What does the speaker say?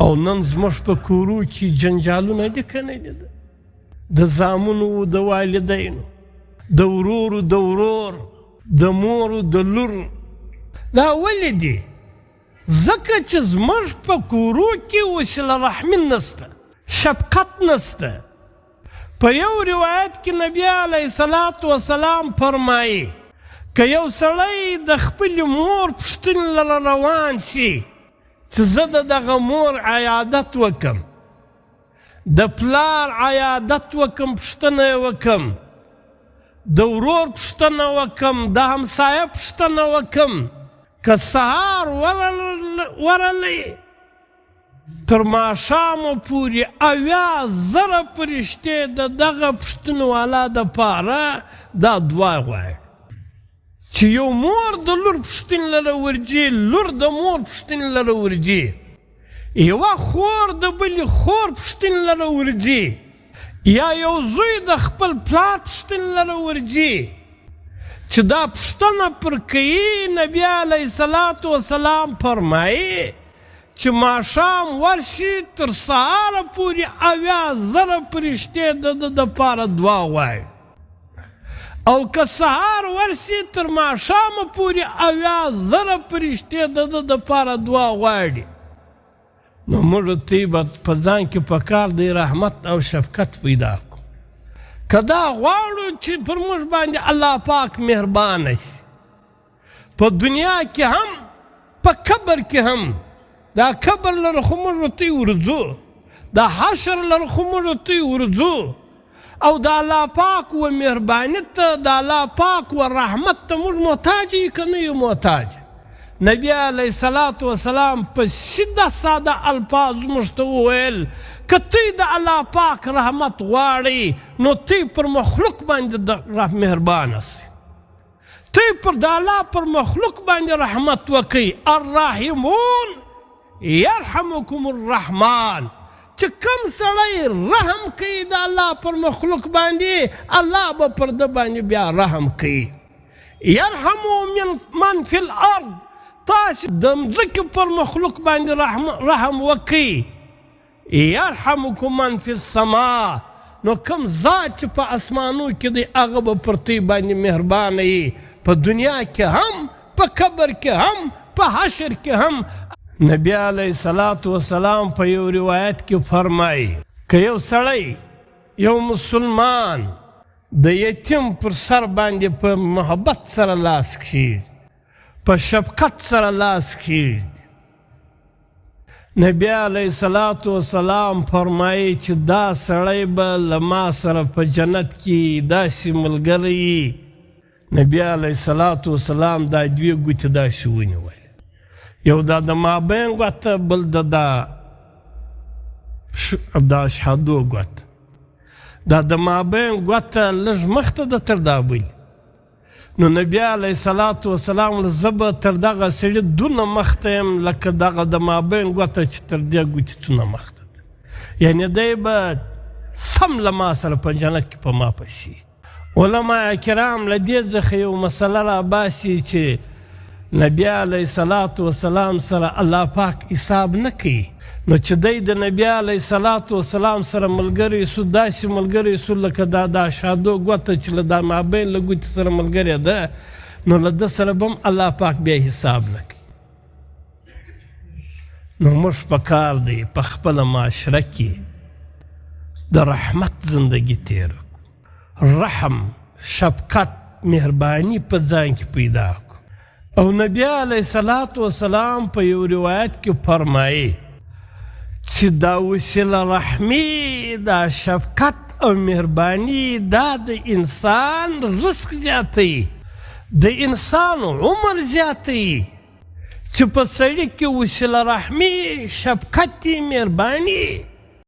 او نن زموږ په کورو کې جنجالونه دي که نه دي؟ د زامنو د والدینو، د ورورو د ورور، د مورو د لور. دا ولې دي؟ ځکه چې زموږ په کورو کې وسیله رحمي نشته، شفقت نشته. په یو روایت کې نبی علیه الصلاة والسلام فرمایي، که یو سړی د خپلې مور پوښتنې لره روان شي چې زه د دغه مور عیادت وکم، د پلار عیادت وکم، پوښتنه یې وکم، د ورور پوښتنه وکم، د همسایه پوښتنه وکم، که سهار ورغلی تر ماښامه پورې 70,000 فرشتې د دغه پوښتنو والا دپاره دا دعا غواړي چې یو مور د لور پوښتنې لره ورځي، لور د مور پوښتنې لره ورځي، یوه خور د بلې خور پوښتنې لره ورځي، یا یو زوی د خپل پلار پوښتنې لره ورځي چې دا پوښتنه پر کوي. نبي علیه الصلاة والسلام فرمایي چې ماښام ورشي تر سهاره پورې 70,000 فرشتې د ده دپاره دعا غواړي، او که سهار ورشي تر ماښامه پورې 70,000 فرشتې د ده دپاره دعا غواړي. نو موږ ته به په ځان کې پکار دی رحمت او شفقت پیدا کړو. که دا غواړو چې پر موږ باندې الله پاک مهربانه شي، په دنیا کې هم په قبر کې هم، دا قبر لره خو موږ ته ورځو، دا حشر لره خو موږ ته ورځو، او د الله پاک و مهرباني ته، د الله پاک و رحمت ته موږ محتاج یو که نه یو محتاج؟ نبی علیه الصلاة والسلام په سیده ساده الفاظ موږ ته وویل، که تی د الله پاک رحمت غواړئ نو تی پر مخلوق باندې مهربانه سئ، تی پر د الله پر مخلوق باندې رحمت وکئ. الراحمون یرحمکم الرحمن، چې کم سړی رحم کوي د الله پر مخلوق باندې، الله به پر ده باندې بیا رحم کوي. یرحمو من فی الارض، تاسې د مځکې پر مخلوق باندې رحم وکئ. یرحمکم من فی السما، نو کم ذات چې په اسمانو کې دی هغه به پر دوی باندې مهربانه وي، په دنیا کې هم، په قبر کې هم، په حشر کې هم. نبی علیه الصلاة والسلام په یو روایت کې فرمایي، که یو سړی، یو مسلمان د یتیم پر سر باندې په محبت سره لاس کښېږدي، په شفقت سره لاس کښېږدي، نبی علیه الصلاة والسلام فرمایي چې دا سړی به له ما سره په جنت کې داسې ملګری. نبی علیه الصلاة والسلام دا دوې ګوتې داسې ونیولې، یو دا د مابین ګوته، بل د دا د اشهدو ګوته. دا د مابین ګوته لږ مخته ده تر دا بل. نو نبی علیه الصلاة والسلام زه به تر دغه سړي دونه مخته یم لکه دغه د مابین ګوته چې تر دې ګوتې څونه مخته ده، یعنې دی به سم له ما سره په جنت کې په ما پسې. علما کرام له دې څخه یو مسله راباسي چې نبی علیه الصلاة والسلام سره الله پاک حساب نه کوي. نو چې دی د نبی علیه الصلاة والسلام سره ملګری سو، داسې ملګری سو لکه دا د اشهدو ګوته چې له دا مابین له ګوتې سره ملګری ده، نو له ده سره به هم الله پاک بیا حساب نه کوي. نو موږ په کار دی په خپله معاشره کې د رحمت زندګي تېره کړو، رحم، شفقت، مهرباني په ځان کې پیدا کړو. او نبی علیه الصلاة والسلام په یو روایت کې فرمایي چې دا وسیله رحمي، دا شفقت او مهرباني، دا د انسان رزق زیاتوي، د انسان عمر زیاتوي. چې په سړي کې وسیله رحمي، شفقت، مهرباني،